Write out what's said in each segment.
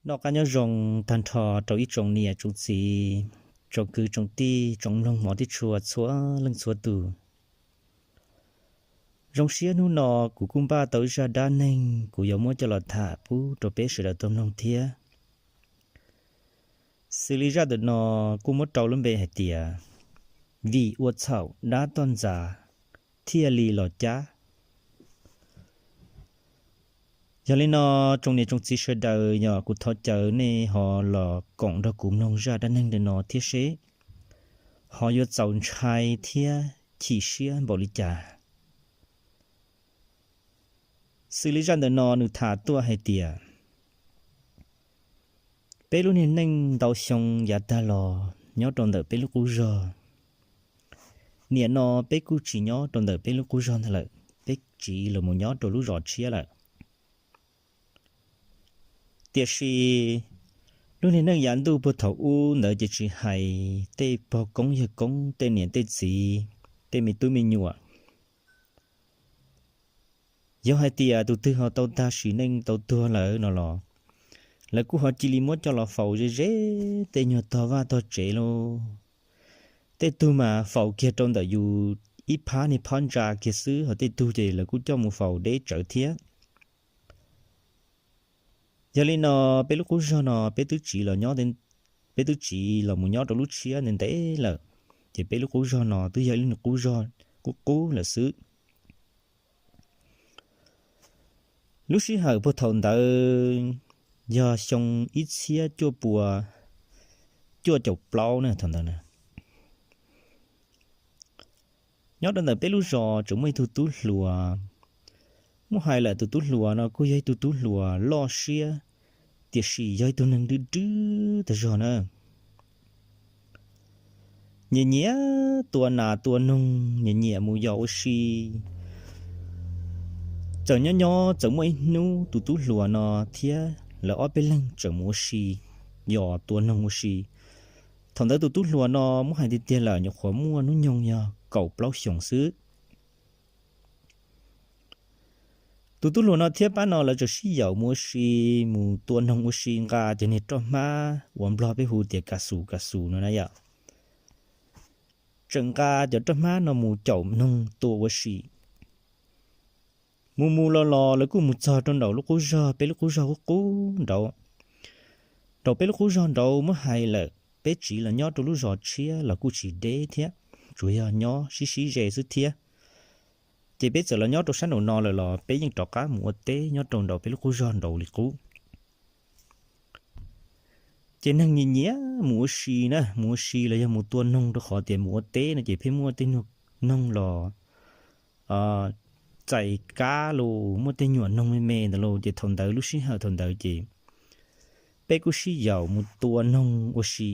Noj qab nyob zoo tag nrho rau ib tsoom niam tsoom txiv, tsoom kwv tsoom tij, tsoom mloog hmov thiab tshua txhua leej txhua tus. Zoo siab hnub no kuv kuj npaj tau ib zaj dab neeg kuv yuav muab coj los tham pub rau peb sawv daws tau mloog thiab. Xws li zaj ntawm no kuj muab rau lub npe hais tias vim ua txhaum dab toj ntxas thiaj li los cab. Yog li no, tsoom niam tsoom txiv sawv daws, yog kuv thov caw nej ho los koom nrog kuv mloog zaj dab neeg ntawm no thiab seb ho yuav txaus ntshai thiab chim siab npaum li cas. Xws li zaj ntawm no nws tham tuaj hais tias peb lub niag neej ntau xyoo yav tag los nyob rau ntawm peb lub qub zog. Niam no peb kuj tsis nyob rau ntawm peb lub qub zog ntag lawm, peb tsiv los mus nyob rau lub zos tshiab lawm. Tiam sis lub niag neej yav ntuj puag thaum ub ntawd ces tsis hais tej pog koob yawg koob, tej niam tej txiv, tej me tub me nyuam, yog hais tias tus twg ho tau tag sim neej tau tuag lawm no los lawv kuj ho cia li muab coj los faus ze ze tej nyuag tog vaj tog tsev lauj. Tej tug mas faus kiag rau ntawm yus ib phab niag phab ntsa kiag xwb, ho tej tug ces lawv kuj coj mus faus deb tsawv thiab. Yog li no, peb lub qub zog no peb twb tsiv los nyob, peb twb tsiv los mus nyob rau lub tshiab ntev ntev lawm, ces peb lub qub zog no twb yog ib lub niag qub zog qub qub lawm xwb. Lub sij hawm puag thaum ntawd yog xyoo ib txhiab cuaj pua cuaj caum plaub na, thaum ntawd na. Nyob rau ntawm peb lub zos tseem muaj ib tug tub hluas. Muab hais lawm tus tub hluas no kuj yog ib tug tub hluas loj siab, tiam sis yog ib tug neeg dwb dwb tag zog na. Nyiam nyiam tua nas tua noog, nyiam nyiam mus yos ua si. Txawm nyob nyob txawm muaj ib hnub tus tub hluas no thiab lawv ob peb leeg tseem mus ua si, yos tua noog ua si. Thaum ntawd tus tub hluas no muab hais tiag tiag lawm nyuam qhuav muaj hnub nyoog yog kaum plaub xyoos xwb. Tus tub hluas no thiab pab no lawv tseem sib yaum mus ua si, mus tua noog ua si, nqa cov niag roj hmab uas Nplog peb hu tias kas xus kas xus no na yom. Tseem nqa cov roj hmab no mus caum noog tua ua si. Mus mus los los lawv kuj mus txog rau nraum lub qub zog, peb lub qub zog qub qub nraud. Nraum peb lub qub zog nraud muab hais lawm, peb tsiv los nyob rau lub zos tshiab los kuj tsis deb thiab, tsuas yog nyob sib sib ze xwb thiab. Ces peb txawm los nyob rau sab nraum no lawm los peb yeej rov qab mus ua teb nyob rau nraum peb lub qub zog nraud li qub. Ces neeg nyiam nyiam mus ua si na, mus ua si los yog mus tua noog, rau qhov tias mus ua teb no ces pheej muaj tej nyuag noog los txais kab los muaj tej nyuam noog me me ntawd los, ces thaum ntawd lub sij hawm thaum ntawd ces peb kuj sib yaum mus tua noog ua si.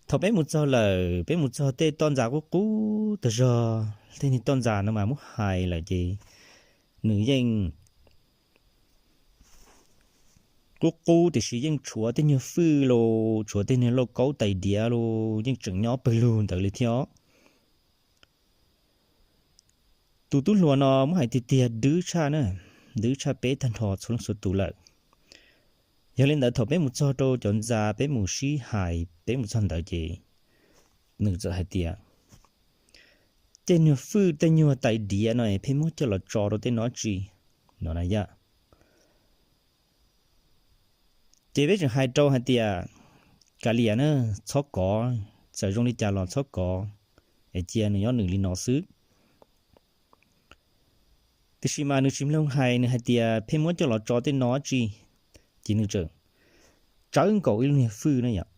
Thaum peb mus txog lawm, peb mus txog tej toj ntxas qub qub tag zog, tej niag toj ntxas no mas muab hais lawm ces nws yeej qub qub tiam sis yeej tshuav tej nyuag fwj los tshuav tej niag lauj kaub tais diav los yeej tseem nyob pawg lug ntawd li thiab. Tus tub hluas no muab hais tiag tiag dwb tshaj na, dwb tshaj peb tag nrho txhua leej txhua tus lawm. Yog li ntawd thaum peb mus txog rau cov ntxa, peb mus sib hais, peb mus txog ntawd ces nws txawm hais tias tej nyuag fwj tej nyuag tais diav no pheej muab coj los tso rau tej no tsi no na yom. Ces peb tseem hais rau hais tias kav liam na, txhob kov, txawm zoo li cas los txhob kov, es cia nws nyob nws li no xwb. Tiam sis mas nws tsis mloog hais, nws hais tias pheej muab coj los tso tej no tsi, ces nws tseem tsawv nkaus ib lub niag fwj na yom.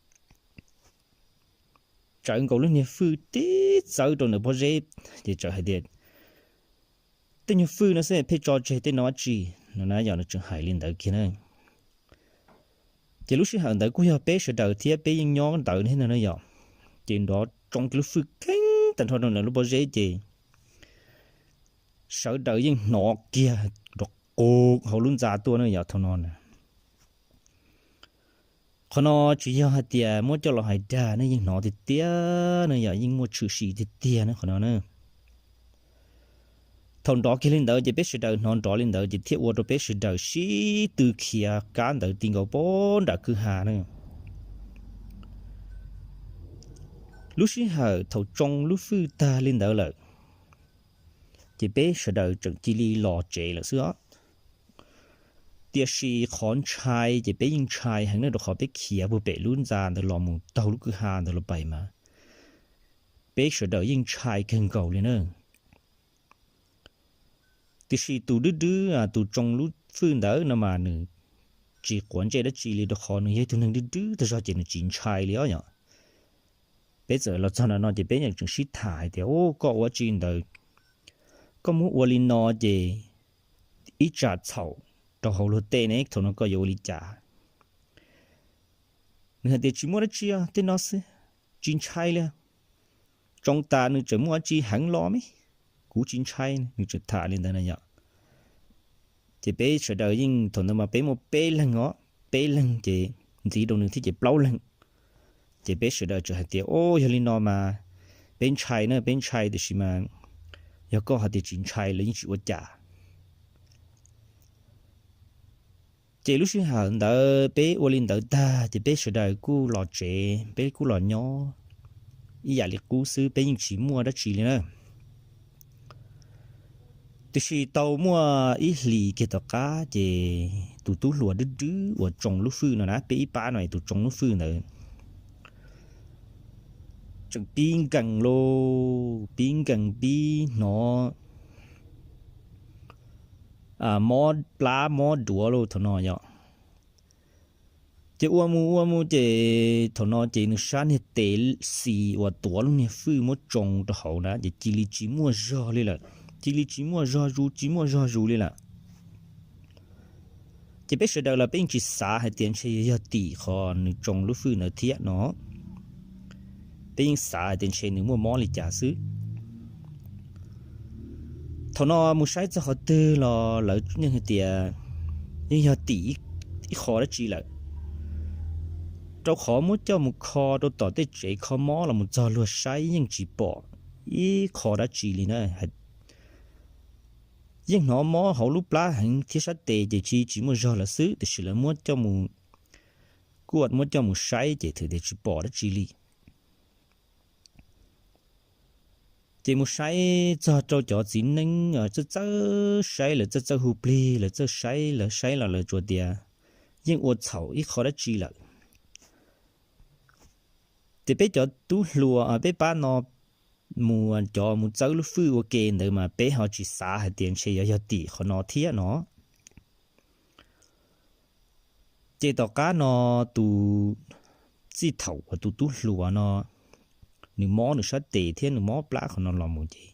Tsawv nkaus lub niag fwj tib txawb rau ntawm pob zeb, ces txawm hais tias tej nyuag fwj no xwb pheej tso tseg tej no tsi no na yom, nws tseem hais li ntawd kiag na. Ces lub sij hawm ntawd kuj yog peb sawv daws thiab peb yeej nyob ntawd thiab no na yom. Ces nrov tsoo kiag lub fwj keeb tag nrho rau ntawm lub pob zeb ces sawv daws yeej hnov kiag nrov qus hauv lub ntxa tuaj na yom thaum no na. Qhov no tsis yog hais tias muab coj los hais dag ne, yeej hnov tiag tiag na yom, yeej muaj tshwm sim tiag tiag na qhov no na. Thaum nrov kiag li ntawd ces peb sawv daws hnov nrov li ntawd ces thiaj ua rau peb sawv daws sib tw khiav kab ntawd ti nkaus pem nram kwj ha na. Lub sij hawm thaum tsoo lub fwj tag li ntawd lawm, ces peb sawv daws tseem cia li los tsev lawm xwb os. Tiam sis qhov ntshai ces peb yeej ntshai heev na, rau qhov peb khiav puag pem lub ntxa ntawd los mus taug lub kwj ha ntawd los pais mas peb sawv daws yeej ntshai kawg nkaus li na. Tiam sis tus dwb dwb, tus tsoo lub fwj ntawd no mas nws tsis quav ntsej dab tsi li, rau qhov nws yog ib tug neeg dwb dwb tag zog ces nws tsis ntshai li os yom. Peb txawm los txog nram no ces peb yeej tseem sib tham hais tias, Ub, koj ua dab tsi ntawd? Koj muab ua li no ces ib tsam txhaum rau hauv luag tej ne, thaum no koj yuav ua li cas? Nws hais tias, Tsis muaj dab tsi, tej no xwb, tsis ntshai li. Tsoo tas nws tseem muaj dab tsi heev los me, kuv tsis ntshai. Nws tseem tham li ntawd na yom. Ces peb sawv daws yeej, thaum ntawd mas peb muaj peb leeg os, peb leeg ces ntxiv rau nws thiab ces plaub leeg. Ces peb sawv daws tseem hais tias, Ub, yog li no mas peb ntshai na, peb ntshai, tiam sis mas yog koj hais tias tsis ntshai los yeej tsis ua cas. Ces lub sij hawm ntawd peb ua li ntawd tag ces peb sawv daws kuj los tsev, peb kuj los nyob ib yam li qub xwb, peb yeej tsis muaj dab tsi li na. Tiam sis tau muaj ib hlis kiag tom qab ces tus tub hluas dwb dwb uas tsoo lub fwj no na, peb ib pab no tus tsoo lub fwj ntawd tseem pib nkees lauj, pib nkees pib hnov mob plab mob duav lauj thaum no yom. Ces ua mus ua mus ces thaum no ces nws sab niag tes xis uas tuav lub niag fwj muab tsoo rau hauv na ces cia li tsis muaj zog li lawm, cia li tsis muaj zog zus, tsis muaj zog zus li lawm. Ces peb sawv daws los peb yeej tsis xav hais tias ntshe yog tim qhov nws tsoo lub fwj ntawd thiab no, peb yeej xav hais tias ntshe nws muaj mob li cas xwb. Thaum no mus saib txog qhov twg los lawv yeej hais tias yeej yog tim ib qho dab tsi lawm, rau qhov muab coj mus kho rau tom tej tsev kho mob los mus txog luag saib yeej tsis pom ib qho dab tsi li na. Yeej hnov mob hauv lub plab heev thiab sab tes ces tsis tsis muaj zog lawm xwb, tiam sis lawv muab coj mus kuaj muab coj mus saib ces twb tias tsis pom dab tsi li. Ces mus saib txog rau cov txiv neeb txawj txawj saib, lawv txawj txawj hu plig, lawv txawj saib, lawv saib los lawv tsuas tias yeej ua txhaum ib qho dab tsi lawm. Ces peb cov tub hluas peb pab no mus, cov mus txawb lub fwj ua ke ntawd mas peb ho tsis xav hais tias ntshe yuav yog tim qhov no thiab no. Ces tom qab no tus, txij thaum uas tus tub hluas no nws mob nws sab tes thiab nws mob plab qhov no los mus ces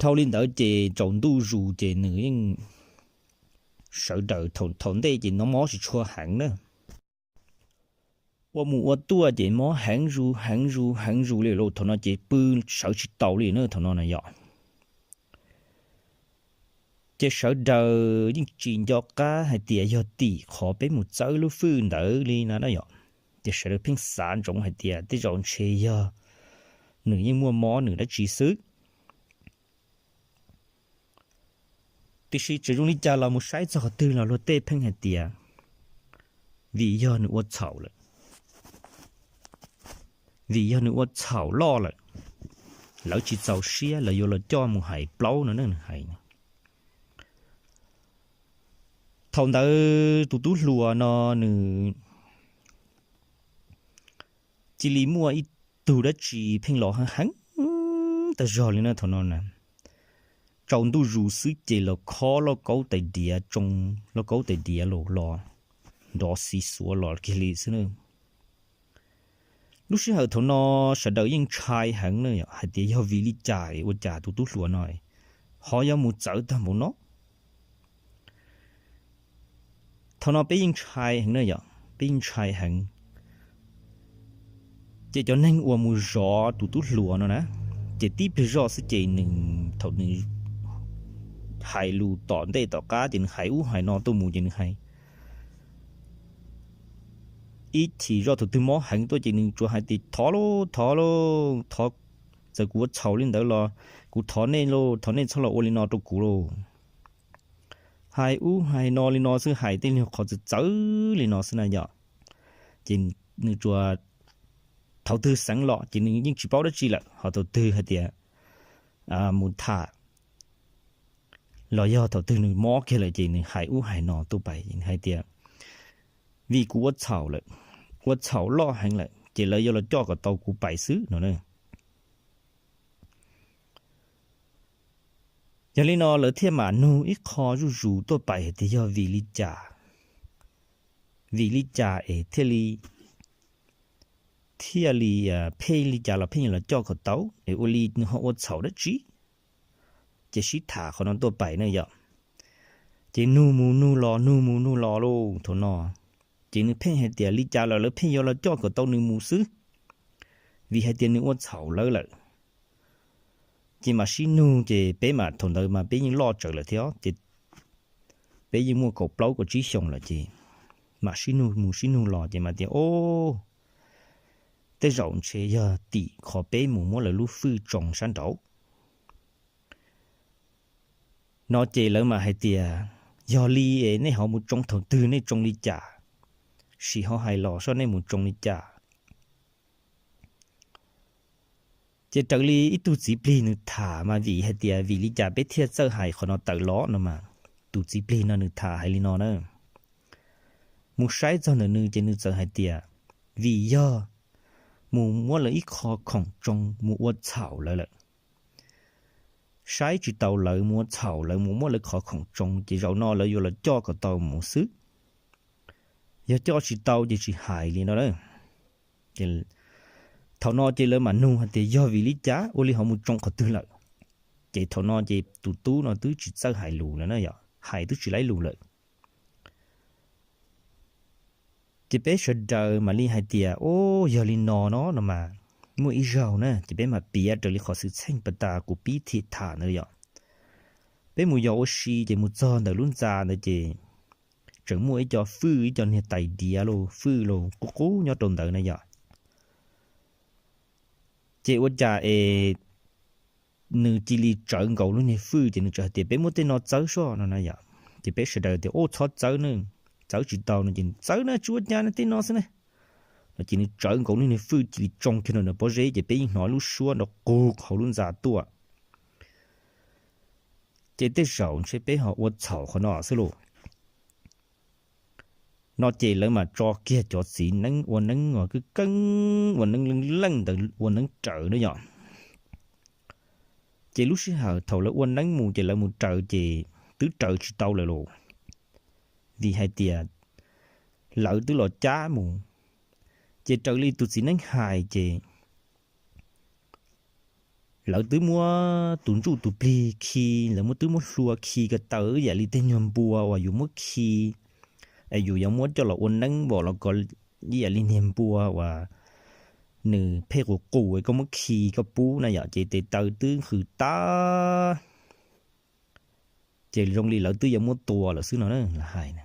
dhau li ntawd ces tsaus ntuj zus ces nws yeej sawv daws, thaum ntej ces nws mob tsis tshua heev na, ua mus ua tuaj ces mob heev zus heev zus heev zus li lawm, thaum no ces pw sawv tsis taus li na thaum no na yom. Ces sawv daws yeej tsis nco qab hais tias yog tim qhov peb mus txawb lub fwj ntawd li na yom. Ces sawv daws pheej xav ntsoov hais tias tej zaum ntshe yog nws yeej muaj mob nws dab tsi xwb. Tiam sis txawm zoo li cas los mus saib txog qhov twg los luag tej pheej hais tias vim yog nws ua txhaum lawm, vim yog nws ua txhaum loj lawm, lawv tsis txaus siab lawv yuav los coj mus hais plaub no ne nws hais. Thaum ntawd tus tub hluas no nws cia li muaj ib tug dab tsi pheej los heev heev tag zog li na thaum no na. Tsaus ntuj zus xwb ces los khob lauj kaub tais diav tsoo, lauj kaub tais diav los los nrov xiv xuav los kiag li xwb na. Lub sij hawm thaum no sawv daws yeej ntshai heev na hais tias yog vim li cas ua cas tus tub hluas no ho yuav mus txawv tag npaum no. Thaum no peb yeej ntshai heev na yom, peb yeej ntshai heev. Ces cov neeg uas mus zov tus tub hluas no na, ces tib pliag zoj xwb ces nws thaum nws hais lus tom ntej tom qab ces nws hais ub hais no tuaj mus ces nws hais ib chim zoj thaum twg mob heev tuaj ces nws tsuas hais tias thov lauj, thov lauj, thov txawm kuv ua txhaum li ntawd los kuv thov nej lauj, thov nej txhob los ua li no rau kuv lauj. Hais ub hais no li no xwb, hais tej qhov txawv txawv li no xwb na yom. Ces nws tsuas, thaum twg xeev los ces nws yeej tsis paub dab tsi lawm, ho thaum twg hais tias mus tham los yog thaum twg nws mob kiag lawm ces nws hais ub hais no tuaj pais, nws hais tias vim kuv ua txhaum lawm, ua txhaum loj heev lawm ces lawv yuav los coj kom tau kuv pais xwb no na. Yog li no lawv thiaj mam nug ib qho zuj zus tuaj pais hais tias yog vim li cas, vim li cas es thiaj li, thiaj li pheej li cas los pheej yuav los coj kom tau, es ua li nws ho ua txhaum dab tsi. Ces sib tham qhov no tuaj pais na yom. Ces nug mus nug los nug mus nug los lauj thaum no, ces nws pheej hais tias li cas los lawv pheej yuav los coj kom tau nws mus xwb, vim hais tias nws ua txhaum lawv lawm. Ces mam sib nug, ces peb mas thaum ntawd mas peb yeej loj tsawv lawm thiab ces peb yeej muaj kaum plaub kaum tsib xyoos lawm ces mam sib nug mus sib nug los ces mam tias o, tej zaum ntshe yog tim qhov peb mus muab lawv lub fwj tsoo sab nraud no ces lawv mas hais tias yog li es nej ho mus tsoo thaum twg, nej tsoo li cas, sim ho hais los saib nej mus tsoo li cas. Ces raws li ib tug txiv plig nws tham mas vim hais tias vim li cas peb thiaj txawj hais qhov no tawm los no mas, tus txiv plig no nws tham hais li no na. Mus saib txog ntawm nws ces nws txawm hais tias vim yog mus muab lawv ib qho khoom tsoo mus ua txhaum lawv lawm, saib tsis taus lawv, mus ua txhaum lawv, mus muab lawv qhov khoom tsoo ces zaum no lawv yuav los coj kom tau mus xwb. Yog coj tsis tau ces tsis hais li no na. Thaum no ces lawv mam nug hais tias yog vim li cas ua li ho mus tsoo qhov twg lawm. Ces thaum no ces tus tub no twb tsis txawj hais lus lawm na yom, hais twb tsis laib lus lawm. Ces peb sawv daws mam li hais tias o, yog li no no no mas, muaj ib zaug na ces peb mam piav raws li qhov xwm txheej pas tas kuv pib tham ntawd yom. Peb mus yos ua si ces mus txog ntawm lub ntxa ntawd ces tseem muaj ib co fwj, ib co niag tais diav los fwj los qub qub nyob rau ntawd na yom. Ces ua cas es nws cia li tsawv nkaus lub niag fwj ces nws txawm hais tias peb muab tej no txawb soj no na yom. Ces peb sawv daws tias o, txhob txawb ne, txawb tsis tau no ces txawb na, tsis ua cas ne, tej no xwb ne no ces nws tsawv nkaus lub niag fwj cia li tsoo kiag nws pob zeb ces peb yeej hnov lub suab nrov qug hauv lub ntxa tuaj. Ces tej zaum ntshe peb ho ua txhaum qhov no xwb lauj no ces lawv mam tso kiag cov txiv neeb ua neeb os, keeb keeb ua neeb leej leej ntawd ua neeb raws na yom. Ces lub sij hawm thaum lawv ua neeb mus ces lawv mus raws ces twb raws tsis tau lawm lauj, vim hais tias lawv twb los cab mus. Ces raws li tus txiv neeb hais ces lawv twb muab tus ntsuj tus plig khi, lawv muab, twb muab hlua khi ko taw ib yam li tej nyuag npua uas yus muab khi, es yus yuav muab coj los ua neeb npaum los ko, ib yam li niag npua uas nws pheej qus qus koj muab khi koj pub na yom, ces tes taw twb hws tag, ces zoo li lawv twb yuav muab tua lawm xwb no na, lawv hais na.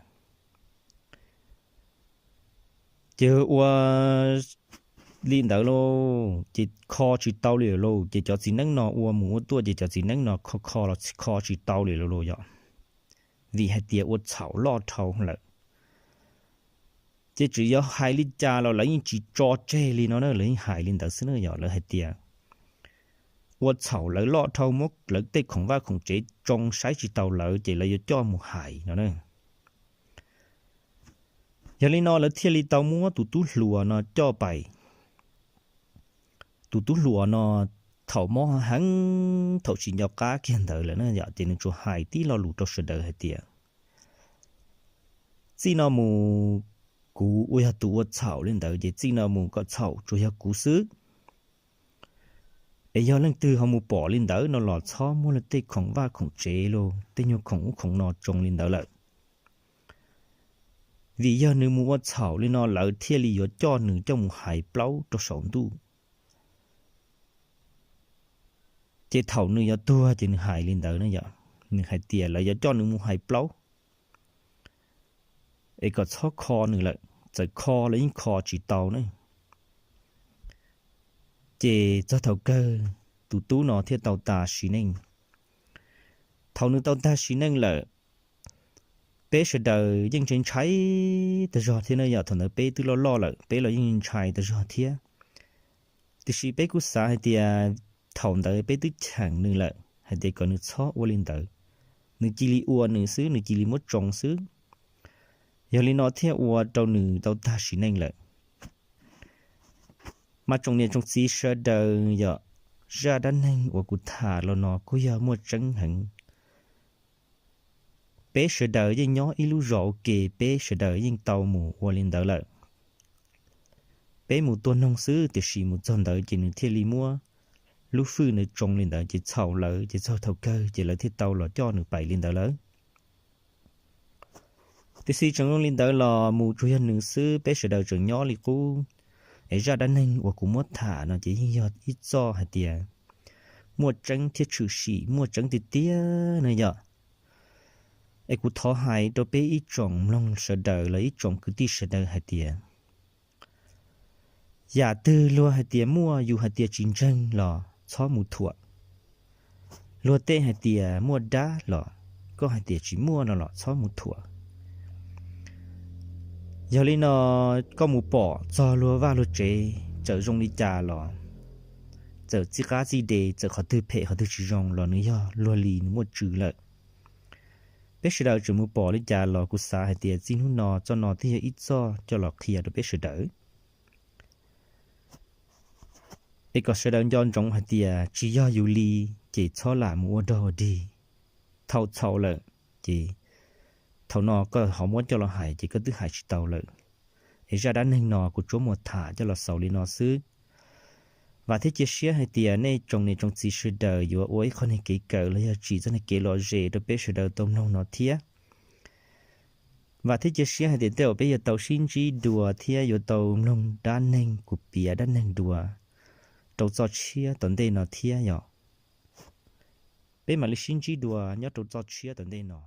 Ces ua li ntawd lauj, ces kho tsis tau li lauj, ces cov txiv neeb no ua mus ua tuaj ces cov txiv neeb no kho kho los kho tsis tau li lauj yom, vim hais tias ua txhaum loj dhau lawm. Ces txawm yog hais li cas los lawv yeej tsis tso tseg li no na, lawv yeej hais li ntawd xwb na yom, lawv hais tias ua txhaum lawv loj dhau, muab lawv tej khoom vaj khoom tsev tsoo saib tsis taus lawv ces lawv yuav coj mus hais no na. Yog li no lawv thiaj li tau muab tus tub hluas no coj pais. Tus tub hluas no thaum mob heev, thaum tsis nco qab kiag ntawd lawm na yom, ces nws tsuas hais tib lo lus rau sawv daws hais tias txij no mus kuv ua yog tus ua txhaum li ntawd, ces txij no mus kom txhaum tsuas yog kuv xwb. Es yog leej twg ho mus pom li ntawd no los txhob muab lawv tej khoom vaj khoom tsev los tej nyuag khoom ub khoom no tsoo li ntawd lawm. Vim yog nws mus ua txhaum li no lawv thiaj li yuav coj nws coj mus hais plaub rau saum ntuj. Ces thaum nws yuav tuag ces nws hais li ntawd na yom, nws hais tias lawv yuav coj nws mus hais plaub, es kom txhob kho nws lawm, txawm kho los yeej kho tsis tau na. Ces txog thaum kawg tus tub no thiaj tau tas sim neej. Thaum nws tau tag sim neej lawm, peb sawv daws yeej ntshai ntshai tag zog thiab na yom. Thaum ntawd peb twb loj loj lawm, peb los yeej ntshai tag zog thiab. Tiam sis peb kuj xav hais tias thaum ntawd peb twb cheem nws lawm hais tias kom nws txhob ua li ntawd, nws cia li ua nws xwb, nws cia li muab tsoo xwb. Yog li no thiaj ua rau nws tau tag sim neej lawm. Mas tsoom niam tsoom txiv sawv daws yom, zaj dab neeg uas kuv tham los no kuj yog muaj tseeb heev. Peb sawv daws yeej nyob ib lub zos ua ke, peb sawv daws yeej tau mus ua li ntawd lawm. Peb mus tua noog xwb, tiam sis mus txog ntawd ces nws thiaj li muab lub fwj nws tsoo li ntawd ces txhaum lawv, ces txog thaum kawg ces lawv thiaj tau los coj nws pais li ntawd lawm. Tiam sis tseem zoo li ntawd los mus tsuas yog nws xwb, peb sawv daws tseem nyob li qub. Es zaj dab neeg uas kuv muab tham no ces yeej yog ib txoj hais tias muaj tseeb thiab tshwm sim, muaj tseeb tiag tiag na yom. Es kuv thov hais rau peb ib tsoom mloog sawv daws los ib tsoom kwv tij sawv daws hais tias yam twg luag hais tias muaj, yus hais tias tsis ntseeg los txhob mus thuam. Luag tej hais tias muaj dab los koj hais tias tsis muaj no los txhob mus thuam. Yog li no, koj mus pom txog luag vaj luag tsev txawm zoo li cas los, txawm txij qab txij de, txawm qhov twg phem qhov twg tsis zoo los nws yog luag li, nws muaj tswv lawm. Peb sawv daws tseem mus pom li cas los kuv xav hais tias txij hnub no txoj no twb yog ib txoj coj los qhia rau peb sawv daws. Es kom sawv daws nco ntsoov hais tias tsis yog yus li, ces txhob lam mus ua dog ua dig. Thaum txhaum lawm, ces thaum no koj ho muab coj los hais ces koj twb hais tsis tau lawm. Es zaj dab neeg no kuv tsuab muag tham coj los xaus li no xwb. Vam thiab cia siab hais tias nej tsoom niam tsoom txiv sawv daws yuav ua ib qho niag kev kawm los yog tsim txoj niag kev lom zem rau peb sawv daws tau mloog no thiab. Vam thiab cia siab hais tias tej zaum peb yuav tau sib ntsib dua thiab yuav tau mloog dab neeg, kuv piav dab neeg dua rau txoj tshiab tom ntej no thiab yom. Peb mam li sib ntsib dua nyob rau txoj tshiab tom ntej no.